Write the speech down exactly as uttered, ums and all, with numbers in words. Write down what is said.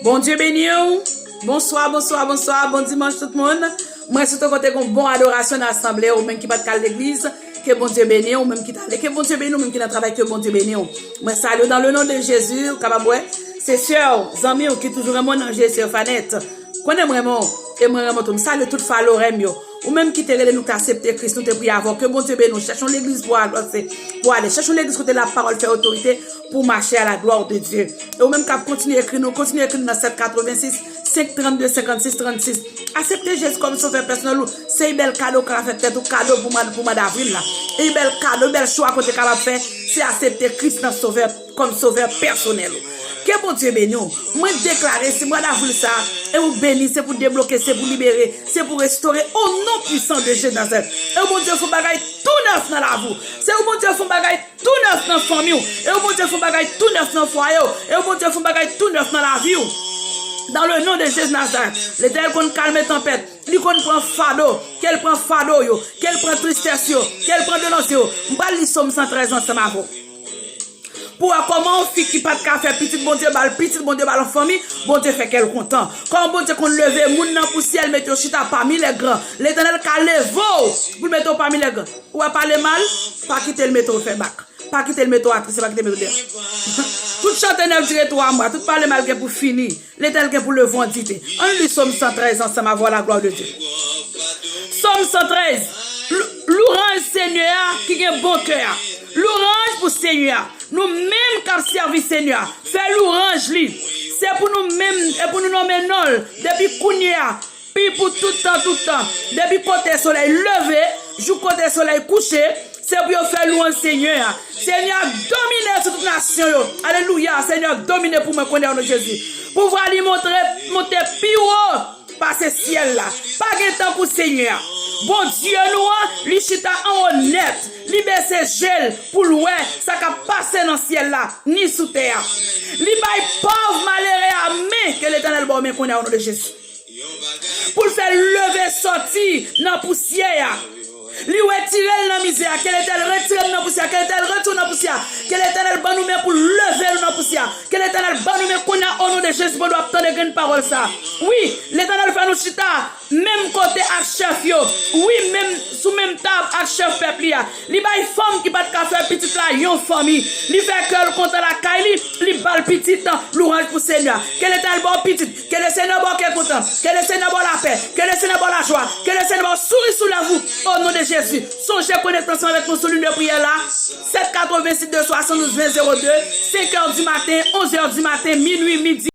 Bondye beni w. Bonswa, bonswa, bonswa. Bon dimanch tout moun. Mwen sou ton kote gon bon adorasyon nan asanble, ou menm ki pa t ka al legliz, ke Bondye beni w, ou menm ki t ale, ke Bondye beni w, ou menm ki nan travay, ke Bondye beni w. Mwen salye w dans le nom de Jésus, ou kapab wè, se sè w, zanmi w ki toujou renmen w nan je, sè Fanette. Konnen m renmen w, e mwen renmen w tou. M salye tout falorè m yo. Ou menm ki te rele nou, ki te aksepte Kris, nou te priye avè w. Ke Bondye beni w. Chèche yon legliz pou avanse, pou ale. Chèche yon legliz kote lapawòl fè otorite pou mache à la gloire de Dieu. E ou menm k ap kontinye ekri nou, kontinye ekri nou nan sèt katrevensis, senk trannde, senkannsis trannsis. Aksepte Jezi kòm sovè pèsonèl ou. Se yon bèl kado w ka fè tèt ou, kado pou mwa, pou mwa davril la. E yon bèl kado, yon bèl chwa ke w te kapab fè, se aksepte Kris nan sovè, kòm sovè pèsonèl ou. Ke Bondye beni w. Mwen deklare, se mwa davril sa, e ou beni, se pou debloke, se pou libere, se pou restore, o non pwisan de Jezi Nazarèt. E ou Bondye fè yon bagay tou nèf nan lavi w. Se ou Bondye fè yon bagay tou nèf nan fanmi w. E ou Bondye fè yon bagay tou nèf nan fwaye w. E ou Bondye fè yon bagay tou nèf nan lavi w. Dans le nom de Jésus Nazareth, Letènèl konn kalme tanpèt. Li konn pran fado. Ke l pran fado yo. Ke l pran tristès yo. Ke l pran delans yo. M pral li Sòm san trèz ansanm avè w. Pou wè kòman yon fi ki pa t ka fè pitit, Bondye ba l pitit, Bondye ba l yon fanmi, Bondye fè kè l kontan. Kòman Bondye konn leve moun nan pousyè, l mete yo chita pami lè gran. Letènèl ka leve w pou l mete w pami lè gran. Ou wè pale mal, pa kite l mete w fè bak. Pa kite l mete w atris, pa kite l mete w deyò. Tout chante nèf dire twa mwa, tout pale mal gen pou fini. Letènèl gen pou leve w an diyite. Ann li Sòm san trèz ansanm avè w, la gloire de Dieu. Sòm san trèz, lou-, louranj Senyè a ki gen bon kè a. Louranj pou Senyè a. Nou menm k ap sèvi Senyè a, fè louranj li. Se pou nou menm, e pou nou nonmen non l depi kounye a, pi pou tout tan, tout tan. Depi kote solèy leve, jouk kote solèy kouche, se pou yo fè louwanj Senyè a. Senyè a domine sou tout nasyon yo. Alelouya, Senyè a domine pou mwen kounye a, o non de Jezi. Pouvwa li montre, monte pi wo pase syèl la. Pa gen tankou Senyè a. Bondye nou an, li chita anwo nèt. Li bese je l pou l wè sa k ap pase nan syèl la, ni sou tè a. Li bay pòv malere a men, ke Letènèl ba w men kounye a, o non de Jezi. Pou l fè l leve sòti nan pousyè a. Li retire l nan mizè a. Ke Letènèl retire n nan pousyè a. Ke Letènèl retire w nan pousyè a. Ke Letènèl ban nou men pou l leve nou nan pousyè a. Ke Letènèl ban nou men kounye a, o non de Jezi, pandan w ap tande grenn pawòl sa. Wi, Letènèl fè nou chita menm kote ak chèf yo. Wi, menm sou menm tab ak chèf pèp li a. Li bay fanm ki pa t ka fè pitit la yon fanmi. Li fè kè l kontan lakay li, li ba l pitit. Louwanj pou Senyè a. Ke Letènèl ba w pitit. Ke le Senyè ba w kè kontan. Ke le Senyè ba w lapè. Ke le Senyè ba w lajwa. Ke le Senyè ba w souri sou lèv ou. O non de Jezi. Sonje konekte ansanm avèk nou sou liy de priyè la. Sèt katrevensis de swasanndouz ven zewo de, senk è di maten, onz è di maten, minui, midi.